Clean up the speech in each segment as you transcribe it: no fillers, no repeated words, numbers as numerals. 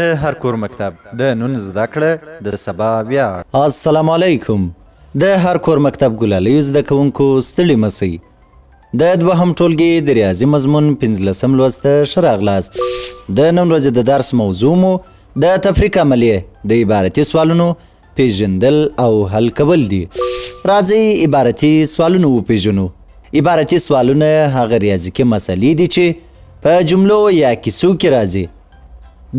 د هر کور مکتب، د نن زده کړه د سبا ویاړ. السلام علیکم. د هر کور مکتب ګلالیو زده کوونکو، ستړي مه سئ. د دوهم ټولګي د ریاضي مضمون 15 لوست ته ښه راغلاست. د نن ورځې د درس موضوع مو د تفریق عملیې د عبارتي سوالونو پیژندل او حل کول دي. راځئ عبارتي سوالونه وپیژنو. عبارتي سوالونه هغه ریاضیکي مسلې دي چې په جملو یا کیسو کې راځي.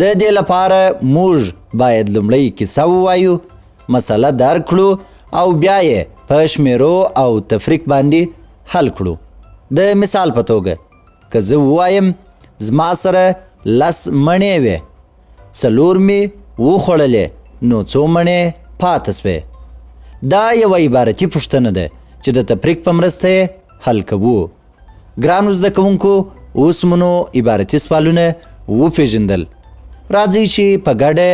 د دې لپاره موږ باید لومړی کیسه ووایو، مسله درک کړو او بیا یې په شمیرو او تفریق باندې حل کړو. د مثال په توګه، که زه ووایم زما سره 10 مڼې وې، 4 مې وخوړلې، نو څو مڼې پاتې سوې؟ دا یوه عبارتي پوښتنه ده چې د تفریق په مرسته یې حل کوو. ګرانو زده کوونکو، اوس مو نو عبارتي سوالونه وپېژندل. راځئ چې په ګډه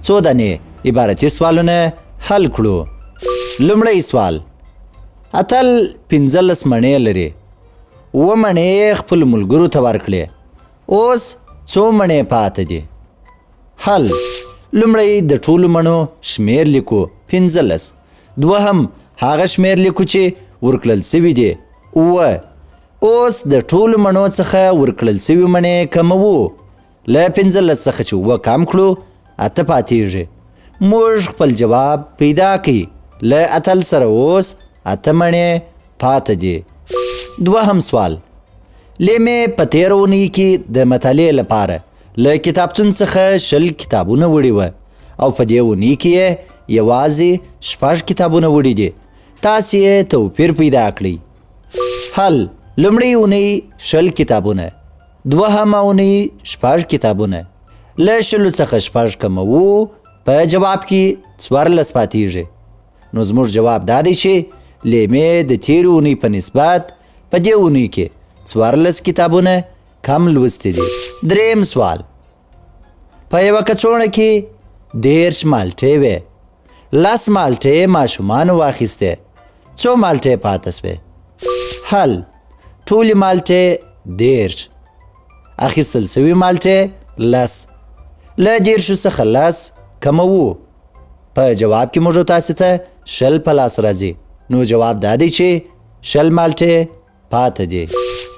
څو دانې عبارتي سوالونه حل کړو. لومړی سوال: اتل 15 مڼې لري، 7 مڼې یې خپلو ملګرو ته ورکړې، اوس څو مڼې پاتې دي؟ حل: لومړی د ټولو مڼو شمېر لیکو، 15. دوهم هغه شمېر لیکو چې ورکړل سوي دي، 7. اوس د ټولو مڼو څخه ورکړل سوي مڼې کموو. له 15 څخه چې 7 کم کړو، 8 پاتېږي. موږ خپل جواب پیدا کړئ. له اتل سره اوس 8 مڼې پاتې دي. دوهم سوال: لیمې په تېره اونۍ کې د مطالعې لپاره له کتابتون څخه 20 کتابونه وړي وه او په دې اونۍ کې یې یوازې 6 کتابونه وړي دي. تاسې یې توپیر پیدا کړئ. حل: لومړۍ اونۍ 20 کتابونه، دوهمه اونۍ 6 کتابونه. له 20 څخه 6 کموو، په جواب کې 14 پاتېږي. نو زموږ جواب دا دی چې لیمې د تېرې اونۍ په نسبت په دې اونۍ کې 14 کتابونه کم لوستي دي. دریم سوال: په یوه کڅوړه کې 30 مالټې وې، 10 مالټې ماشومانو واخیستې، څو مالټې پاتې سوې؟ حل: ټولې مالټې 30، اخیستل سوي مالټې 10. له 30 څخه 10 کموو، په جواب کې موږ تاسې ته 20 په لاس راځي. نو جواب دا دی چې 20 مالټې پاتې دي.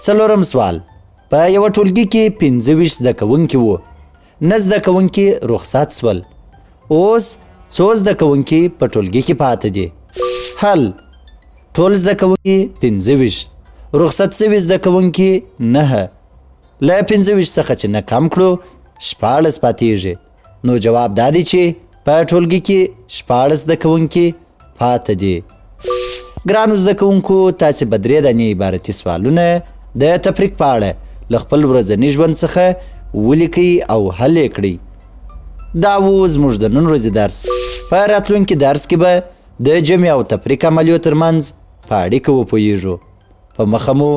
څلورم سوال: په یوه ټولګي کې 25 زده کوونکي وو، 9 زده کوونکي رخصت سول، اوس څو زده کوونکي په ټولګي کې پاتې دي؟ حل: ټول زده کوونکي 25، رخصت سوي زده کوونکي 9. له 25 څخه چې 9 کم کړو، 16 پاتېږي. نو جواب دا دی چې په ټولګي کې 16 زده کوونکي پاتې دي. ګرانو زده کوونکو، تاسې به 3 دانې عبارتي سوالونه د تفریق په اړه له خپل ورځني ژوند څخه ولیکئ او حل یې کړئ. دا و زموږ د نن ورځې درس. په راتلونکي درس کې به د جمع او تفریق عملیو ترمنځ په اړیکه وپوهیږو. په مخه مو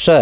ښه.